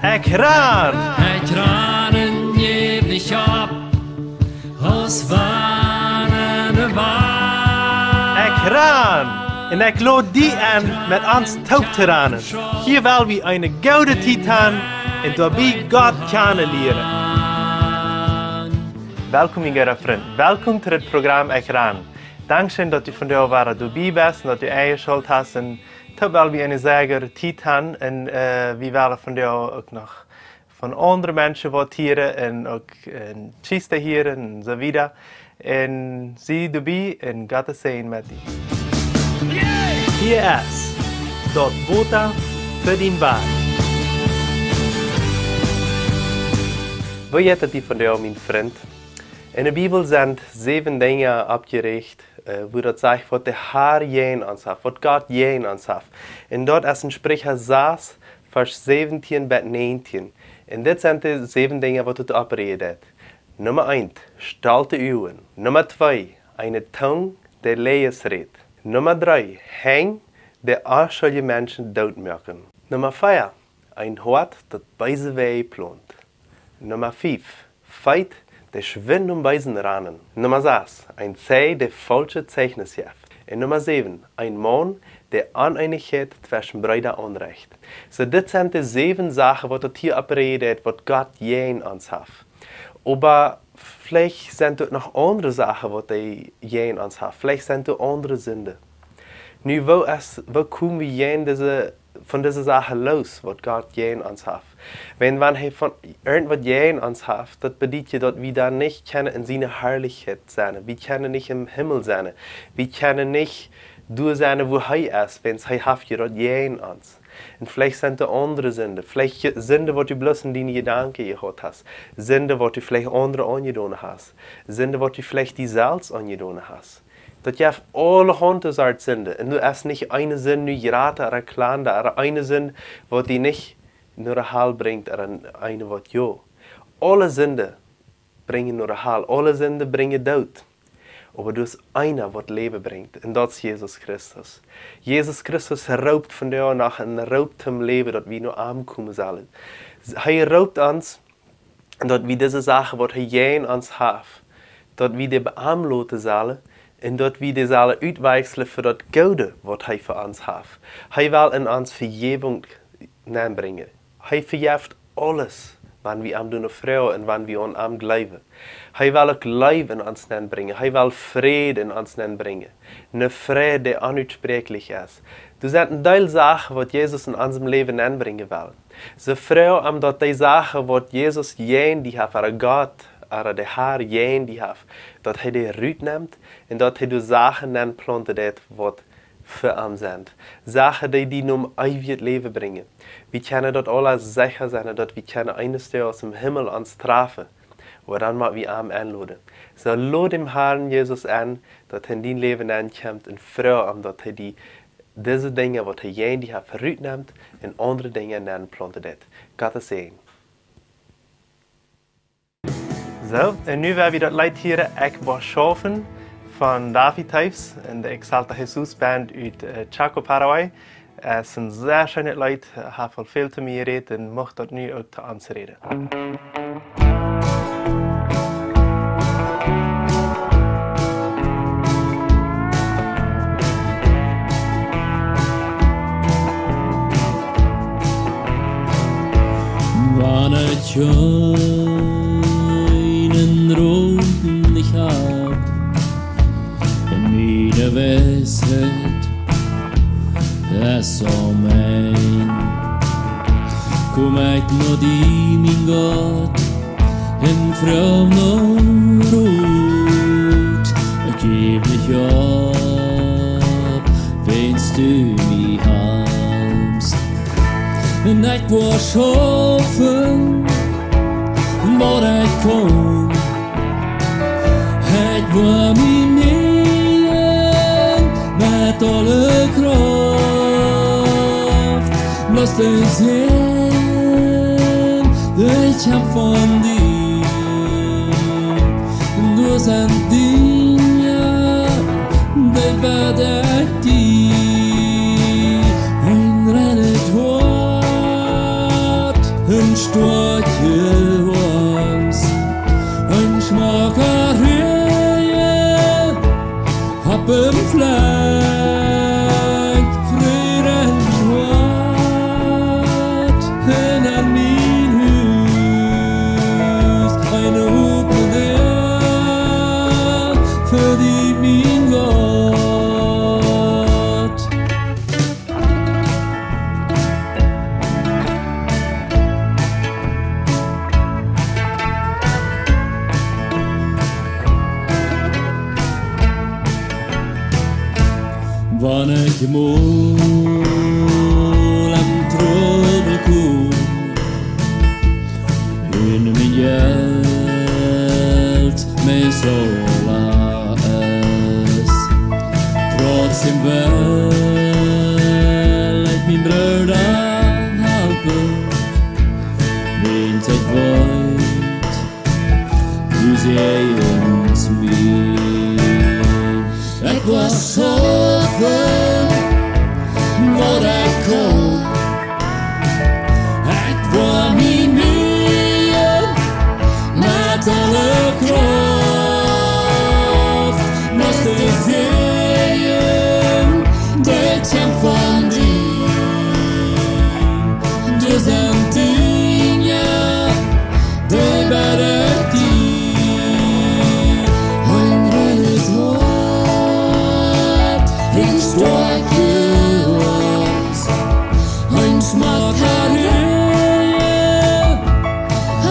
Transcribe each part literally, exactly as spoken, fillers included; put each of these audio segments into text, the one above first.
Ekj ran! Ekj ran un jäw nich opp, aus wann ne Wand. Ekj ran! Un ekj lod die enn, met ons toop to ranen. Hia well wie eene goode Tiet han un doabie Gott kjanen lieren. Welkom, mien gooda Frint. Welkom to dit Program Ekj ran. Dankscheen, daut du vondoag wada doabie best un daut du enjeschalt hast. Un toop well wie eene sea goode Tiet han. Un, äh, wie wellen vondoag uk noch von aundre Menschen waut hieren un uk en Kjristen hieren un soo wieda. Un sie doabie un Gott sien Säajen met die. Hia es daut Wota fa dien Wajch. Woo jeit et die vondoag, mien Frint? En de Bibel sent säwen Dinja oppjerecht, äh, wua daut sajcht, waut de Har jäajen ons haft, waut Gott jäajen ons haft. Un daut es en Spricha sas, Varsch säwentieen bat näajentieen. Un dit sent de säwen Dinja, waut daut opprecht. Numma eent, stolte Uagen. Numma twee, eene Tung, dee Läajes rät. Numma dree, Henj, dee onschuldje Menschen doot moaken. Numma vea, een Hoat, daut beese Wäaj plont. Numma fief, Feet, dee schwind nom Beesen ranen. Numma sas, een Zeij, dee faulsche Zeichnis jeft. Un Numma säwen, een Maun, dee Oneenichkjeit tweschen Breeda aunrecht. Soo, dit sent de säwen Sachen, waut daut hia opprecht, waut Gott jäajen ons haft. Oba veleicht sent doa noch aundre Sachen, waut hee jäajen ons haft. Veleicht sent doa aundre Sinden. Nu, woo es, woo komen wie jäajen dise, von dise Sachen loos, waut Gott jäajen ons haft? Wan, wan hee von irjentwaut jäajen ons haft, daut bediet je, daut wie dan nich kjennen en siene Harlichkjeit sennen. Wie kjennen nich em Himmel sennen. Wie kjennen nich doa sennen, wua hee es, wiels hee haft je daut jäajen ons. Un veleicht sent doa aundre Sinden. Veleicht je-, Sinden, waut du bloos en diene Jedanken jehaut hast. Sinden, waut du veleicht aundre aunjedonen hast. Sinden, waut du veleicht die selfst aunjedonen hast. Daut jeft aulahaunt Sort Sinden. Un doa es nich eene Sind nu jrata ooda kjlanda, ooda eene Sind, waut die nich no de Hal brinjt, ooda eene, waut jo. Aule Sinden brinjen no de Hal. Aule Sinden brinjen Doot. Oba doa es eena, waut Läwen brinjt, un daut es Jesus Christus. Jesus Christus roopt vondoag noch un roopt toom Läwen, daut wie no am komen sellen. Hee roopt ons, daut wie dise Sachen, waut hee jäajen ons haft, daut wie dee bie am loten sellen, un daut wie dee sellen utwakjslen fa daut Goode, waut hee fa ons haft. Hee well en ons Vejäwunk nenbrinjen. Hee vejeft aules, wan wie am doonen froagen un wan wie aun am jleewen. Hee well uk Leew en ons nenbrinjen. Hee well Fräd en ons nenbrinjen. Een Fräd, dee onutspräakjlich es. Doa sent een Deel Sachen, waut Jesus en onsem Läwen nenbrinjen well. Soo froag am, daut dee Sachen, waut Jesus jäajen die haft, ooda Gott, ooda de Har jäajen die haft, daut hee dee rutnemt un daut hee doa Sachen nenplanten deit, waut fa am sent. Sachen, dee die nom eewjen Läwen brinjen. Wie kjennen daut aula secha sennen, daut wie kjennen eenes Doages em Himmel ons trafen. Oba dan mott wie am enloden. Soo lod dän Harn Jesus en, daut hee en dien Läwen nenkjemt un froag am, daut hee die dise Dinja, waut hee jäajen die haft, rutnemt un aundre Dinja nenplanten deit. Gott sien Säajen. Soo, un nu woa wie daut Leet hieren, Ekj woa schaufen, von David Toews un de Exalta Jesus Band ut, äh, Chaco, Paraguay. Et es een sea scheenet Leet, haft aul väl to mie jerät un mucht daut nu uk to ons räden. Wan ekj kjeenen Rot nich hab, en miene Weisheit es soo mien, kom ekj no die, mien Gott, un froag no Rot. Ekj jäw nich opp, wiels du mie halpst. Un ekj woa schaufen, waut ekj kaun. Ekj woa mie nämen met aule Krauft. Bloos de Säajen, dee kjemt von die. Doa sent Dinja, dee bäd ekj die. Een reinet Hoat, een Stoakje Oast, een schmocka Räaje, opp een Flakj Fräd un Hoat, un aun mien Hus eene opne Däa fa die, mien Gott. Wan ekj mol aun Trubbel kom, un mien Jelt mie soo lach es, trotzdäm well ekj mien Brooda halpen, wiels ekj weet, du säajest mie. Ekj woa schaufen, waut ekj kaun. Ekj woa mie meajen met aule Krauft, met de Säajen, dee kjemt von die. Doa sent Dinja, dee bäd ekj die. Een reinet Hoat, een stoakje Oast, een schmocka Räaje,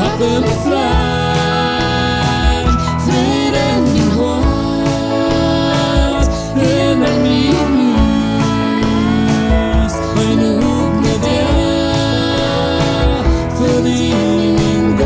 opp een Flakj Fräd un Hoat, un aun mien Hus eene opne Däa fa die, mien Gott.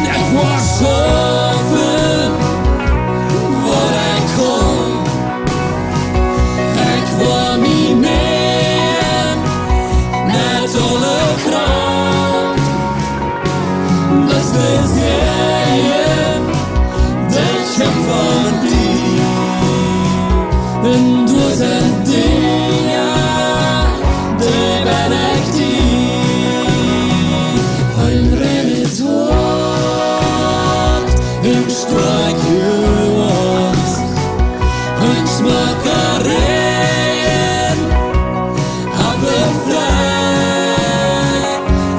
Ekj woa schaufen, waut ekj kaun. Ekj woa mie meajen met aule Krauft, met de Säajen, dee kjemt von die. Un doa sent Dinja, dee bäd ekj die. Een reinet Hoat, een stoakje Oast, een schmocka Räaje, opp een Flakj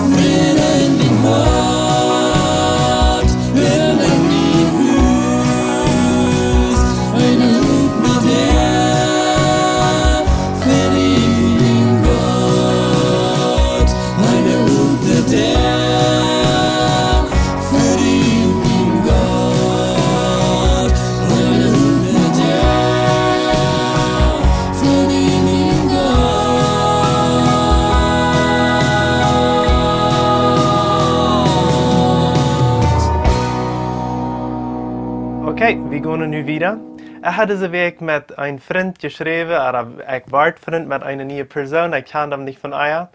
Fräd un Hoat, un aun mien Hus eene opne Däa fa die, mien Gott. Eene opne Däa fa die, mien Gott. Eene opne Däa fa die, mien Gott. Okay, wie gonen nu wieda. Ekj haud dise Wäakj met een Frint jeschräwen, ooda ekj wort Frint met eene niee Persoon, ekj kjand am nich von ea.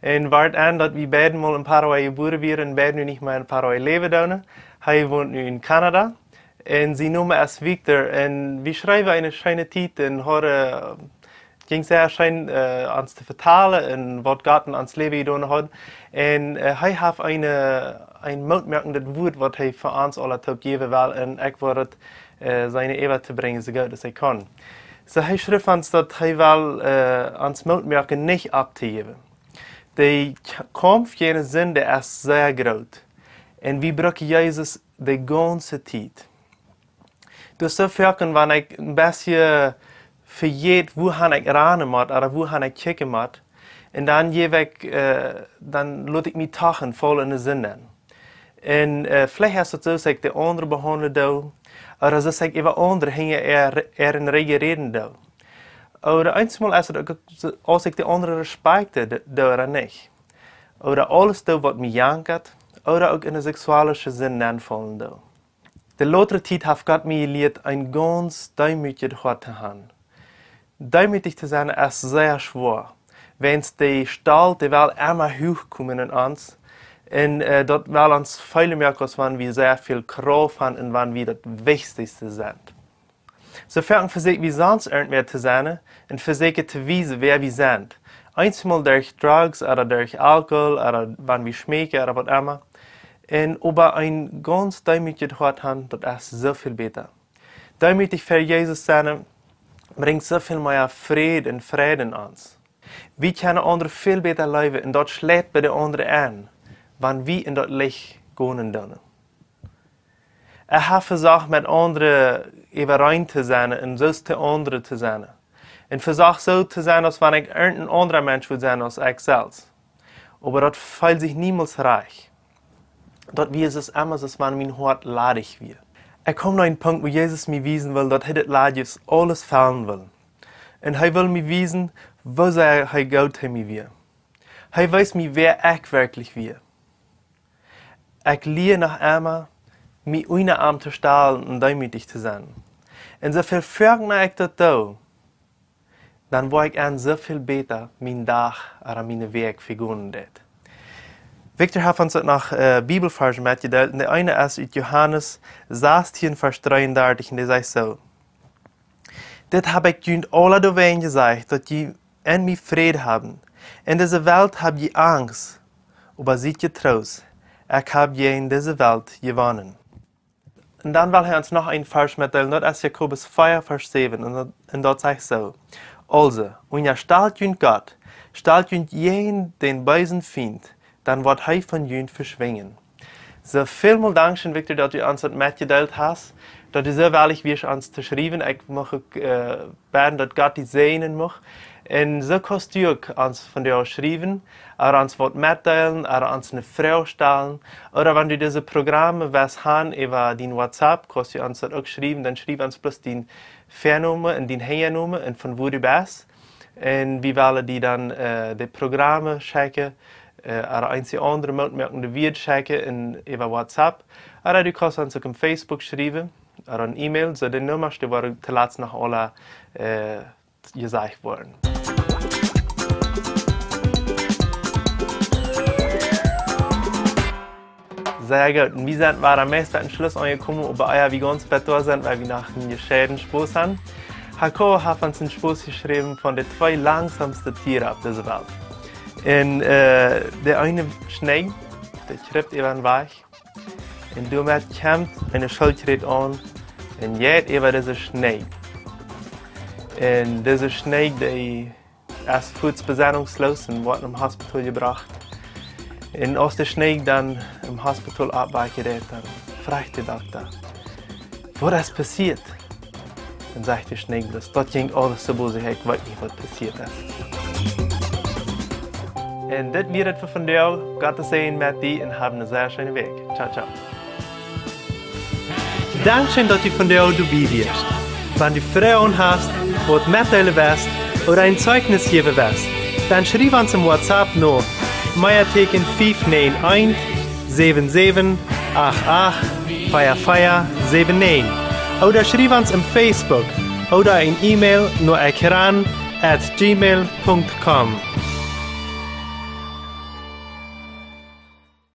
Un wort enn, daut wie beiden mol en Paraguay jebuaren wieren un beiden nu nich mea en Paraguay läwen doonen. Hee wont nu en Kanada. Un sien Nomen es Victor. Un wie schreewen eene scheene Tiet un hauden, jinkj sea scheen, äh, ons to vetalen un waut Gott en ons Läwen jedonen haud. Un, äh, hee haft eene, een mootmoakendet Wuat, waut hee fa ons aula toop jäwen well. Un ekj wudd daut, äh, seenen äwa to brinjen, soo goot aus ekj kaun. Soo, hee schrift ons, daut hee well, äh, ons Moot moaken, nich opptojäwen. De K-, Kaumf jäajen de Sind es sea groot. Un wie brucken Jesus de gaunze Tiet. Daut es soo foaken, wan ekj een bät vejät, wuahan ekj ranen mott, ooda wuahan ekj kjikjen mott. Un dan jäw ekj, äh, dan lot ekj mie doch en faul en de Sind. Un, äh, veleicht es daut soo, aus ekj de aundre behaundlen doo, ooda aus ekj äwa aundre hinja äa, äa en Räajen räden doo. Ooda eensmol es daut uk soo, aus ekj de aundre respekten d-, doo ooda nich. ooda aules doo, waut mie jankat, ooda uk en de seksualische Sind nenfaulen doo. De latste Tiet haft Gott mie jelieet, een gaunz deemootjet Hoat to han. Deemootich to sennen es sea schwoa, wiels de Stolt, dee well emma huach komen en ons. Un, äh, daut well ons feelen moaken, aus wan wie sea väl Krauft han un wan wie daut Wichtichste sent. Soo foaken vesieekj wie sest irjentwäa to sennen un vesieekjen to wiesen, wäa wie sent. Eenjemol derch Drugs ooda derch Alkohol ooda wan wie schmeekjen ooda waut emma. Un oba een gaunz deemootjet Hoat han, daut es soo väl bäta. Deemootich ver Jesus sennen brinjt soo väl mea Fräd un Freid en ons. Wie kjennen aundre väl bäta leewen un daut schleit bie de aundre aun, wan wie en daut Licht gonen doonen. Ekj hab vesocht, met aundre äwareen to sennen un soo to aundre to sennen. Un vesocht soo to sennen, aus wan ekj een aundra Mensch wudd sennen aus ekj selfst. Oba daut feeld sikj niemols rajcht. Daut wia soo emma, aus wan mien Hoat ladich wia. Ekj kjeem no een Punkt, wua Jesus mie wiesen wull, daut hee daut ladich aules fellen wull. Un hee wull mie wiesen, woo sea hee goot to mie wia. Hee wees mie, wäa ekj werkjlich wia. Ekj lia noch emma, mie unja am to stalen un deemootich to sennen. Un soo väl foaken ekj daut doo, dan woa ekj aun soo väl bäta mienen Dach ooda miene Wäakj vegonen deit. Victor haft ons uk noch, äh, Bibelvarsch metjedeelt. Un de eene es ut Johanes sastieen, Varsch dreeundartich, un dee sajcht soo: Dit hab ekj junt aula doawäajen jesajcht, daut jie en mie Fräd haben. En dise Welt hab jie Angst, oba siet jetroost, ekj hab jäajen dise Welt jewonnen. Un dan well hee ons noch een Varsch metdeelen, daut es Jakobus vea, Varsch säwen, un daut, un daut sajcht soo: Aulsoo, unjastalt junt Gott, stalt junt jäajen dän beesen Fiend, dan woat hee von junt veschwinjen. Soo, välmol dankscheen, Victor, daut du ons daut metjedeelt hast, daut du soo wellich wieescht ons to schriewen. Ekj mucht uk, äh, bäden, daut Gott die säajnen mucht. Un soo kaust du uk ons vondoag schriewen, ooda ons waut metdeelen, ooda ons eene Froag stalen. Ooda wan du dise Programme west han äwa dien WhatsApp, kaust du ons daut uk schriewen, dan schriew ons bloos diene Väanumma un diene Henjnumma un von wua du best. Un wie wellen die dan, äh, de Programme schekjen, äh, ooda eenje aundre Moot moaken, dee wie schekjen en, äwa WhatsApp. Ooda du kaust ons uk en Facebook schriewen, ooda en E-Mail, soo de Nummasch, dee woaren toolatst noch aula, äh, jesajcht woaren. Sea goot. Un wie sent wada meist bie dän Schluss aunjekomen, oba ea wie gaunz wiet doa sent, well wie noch een jescheiden Spos han. Hako haft ons een Spos jeschräwen von de twee langsamste Tieren opp dise Welt. Un, äh, de eene Schneek, dee kjriept äwa dän Wajch. Un doamet kjemt eene Schildkröt aun un jeit äwa dise Schneek. Un dise Schneek, dee es fuaz besennungsloos un woat nom Hospital jebrocht. Un aus de Schneek dan em Hospital oppwaken deit, dan froagt de Dokta: "Waut es passieet?" Dan sajcht de Schneek bloos: "Daut jinkj aules soo bosich, ekj weet nich, waut passieet es." Un dit wia et fa vondoag. Gott säajen die un hab eene sea scheene Wäakj. Ciao, ciao. Dankscheen, daut du vondoag doabie wieescht. Wan du Froagen hast, waut metdeelen west ooda een Zeichnis jäwen west, dan schriew ons em WhatsApp no Meatieekjen fief näajen eent, säwen säwen, acht acht, vea vea, säwen näajen. Ooda schriew ons em Facebook ooda een E-Mail no ekran at gmail punkt com.